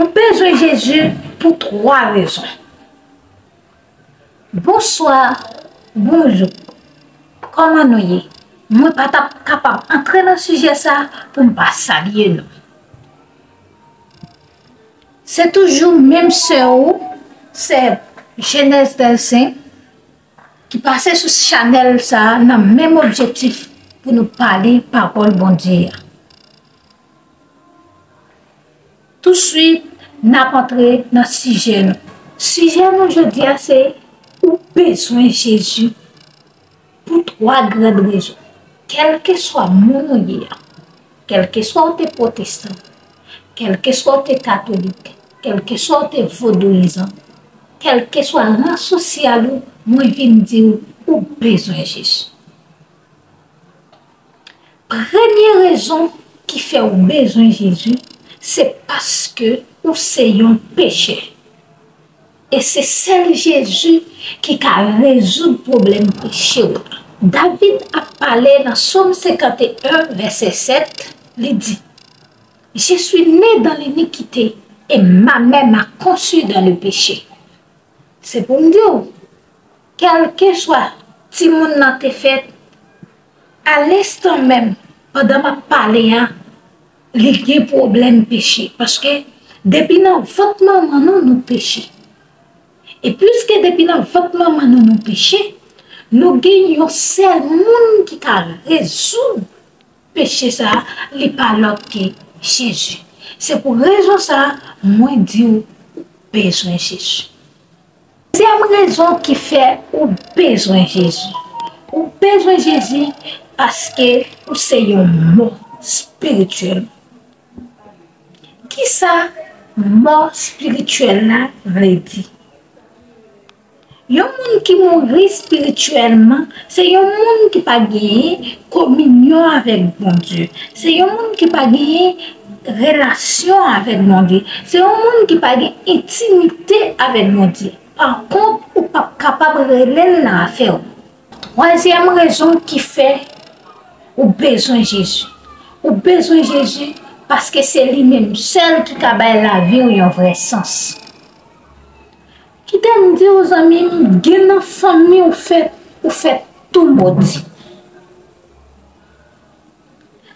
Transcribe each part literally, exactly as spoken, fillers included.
Nou bezwen Jezi pou twa rezon. Bonswa, bonjou, kòman nou ye? Mwen pa t ap kapab antre nan sijè sa pou m pa salye nou. Se toujou menm sè ou, sè Genèse Delcin, ki pase sou chanèl sa a nan menm objektif pou nou pale pawòl Bondye a. Touswit, n ap antre nan sijè nou. Sijè nou jodi a se, ou bezwen Jezi pou twa gran rezon. Kèlkeswa moun ou ye a, kèlkeswa ou te pwotestan, kèlkeswa ou te katolik, kèlkeswa ou te vodouyizan, kèlkeswa ran sosyal ou, mwen vin di w, ou bezwen Jezi. Premye rezon ki fè w bezwen Jezi, se paske ou se yon pechè. E se sèl Jezi ki ka rezoud pwoblèm peche w la. David ap pale nan Sòm senkanteyen, vèsè sèt, li di, Je suis né dans l'iniquité et ma mère m'a conçu dans le péché. Se pou m di w, kèlkeswa timoun nan te fèt, a lenstan menm, pandan m ap pale a, li gen pwoblèm peche. Paske depi nan vant manman nou, nou peche. E piske depi nan vant manman nou, nou peche, nou gen yon sèl moun ki ka rezoud peche sa a, li pa lòt ke Jezi. Se pou rezon sa a, mwen di w, ou bezwen Jezi. Dezyèm rezon ki fè ou bezwen Jezi. Ou bezwen Jezi paske ou se yon mò espirityèl. Kisa mò espirityèl la vle di? Yon moun ki mouri espirityèlman, se yon moun ki pa genyen kominyon avèk Bondye. Se yon moun ki pa genyen relasyon avèk Bondye. Se yon moun ki pa gen entimite avèk Bondye. Pa kont, ou p ap kapab rele l nan afè w. Twazyèm rezon ki fè ou bezwen Jezi. Ou bezwen Jezi paske se li menm sèl ki ka bay lavi w yon vrè sans. Kite m di w, zanmi m, gen nan fanmi w fèt, ou fèt tou modi.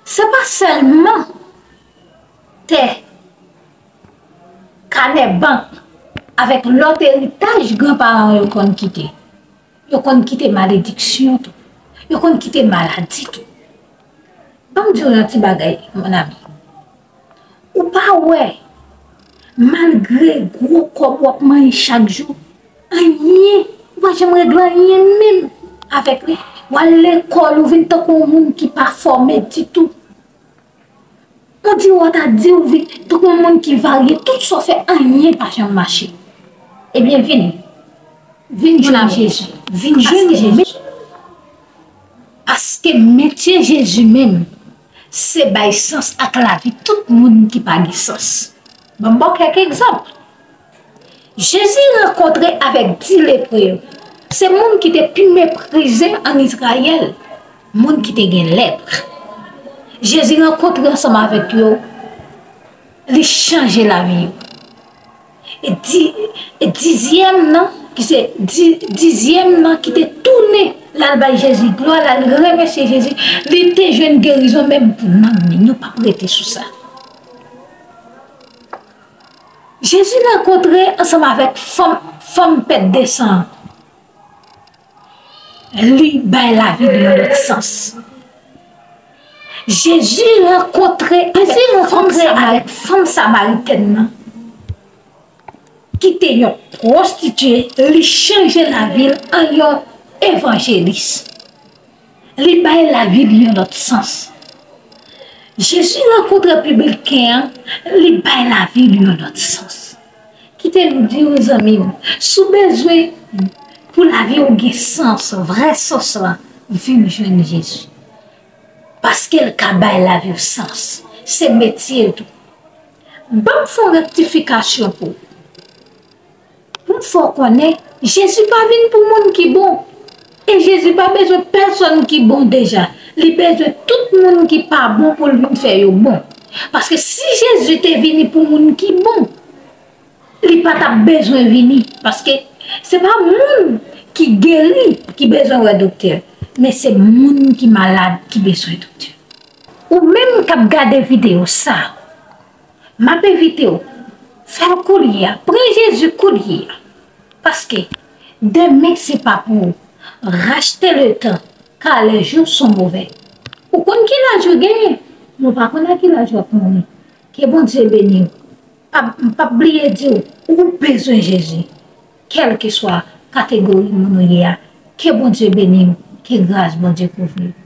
Se pa sèlman tè, kanè bank, avèk lòt eritaj granparan yo konn kite. Yo konn kite malediksyon tou. Yo konn kite maladi tou. Ban m di w yon ti bagay, mon ami. Ou pa wè, malgre gwo kòb w ap manye chak jou, anyen, ou pa janm regle anyen menm avèk li. W al lekòl, ou vin tankou yon moun ki pa fòme ditou. On dirè w ta di w vin tankou yon moun ki varye, tout sa w fè, anyen pa janm mache. Ebyen, vini. Vin jwenn Jezi. Vin jwenn Jezi. Paske metye Jezi menm, se bay sans ak lavi tout moun ki pa gen sans. Ban m ba w kèk egzanp. Jezi rankontre avèk dis lepre yo. Se moun ki te pi meprize ann Izrayèl, moun ki te gen lèp. Jezi rankontre ansanm avèk yo, li chanje lavi yo. E di, e dizyèm nan, ki se di, dizyèm nan ki te tounen, l al bay Jezi glwa, l al remèsye Jezi, li te jwenn gerizon menm pou nanm li. Nou p ap rete sou sa. Jezi rankontre ansanm avèk fanm, fanm pèt de san an. Li bay lavi l yon lòt sans. Jezi rankontre, Jezi rankontre avèk fanm samaritèn nan, ki te yon pwostitye, li chanje lavi l an yon evanjelis. Li bay lavi l yon lòt sans. Jezi rankontre pibliken an, li bay lavi l yon lòt sans. Kite m di w, zanmi m, si w bezwen pou lavi w gen sans, vrè sans lan, vin jwenn Jezi. Paske l ka bay lavi w sans. Se metye l tou. Ban m fè yon rektifikasyon pou w. Pou m fè w konnen, Jezi pa vin pou moun ki bon. E Jezi pa bezwen pèsonn ki bon deja. Li bezwen tout moun ki pa bon pou l vin fè yo bon. Paske si Jezi te vini pou moun ki bon, Li pa t ap bezwen vini, paske se pa moun ki geri ki bezwen wè doktè, men se moun ki malad ki bezwen doktè. Ou menm k ap gade videyo sa, m ap envite w, fè l koulye a, pran Jezi koulye a, paske demen se pa pou ou. Rachte le tan, car les jours sont mauvais. Ou konn ki laj ou genyen, men ou pa konn a ki laj w ap mouri. Ke Bondye beni w. Pa, pa bliye di w, ou bezwen Jezi. Kèlkeswa kategori moun ou ye a, ke Bondye beni w, ke gras Bondye kouvri w.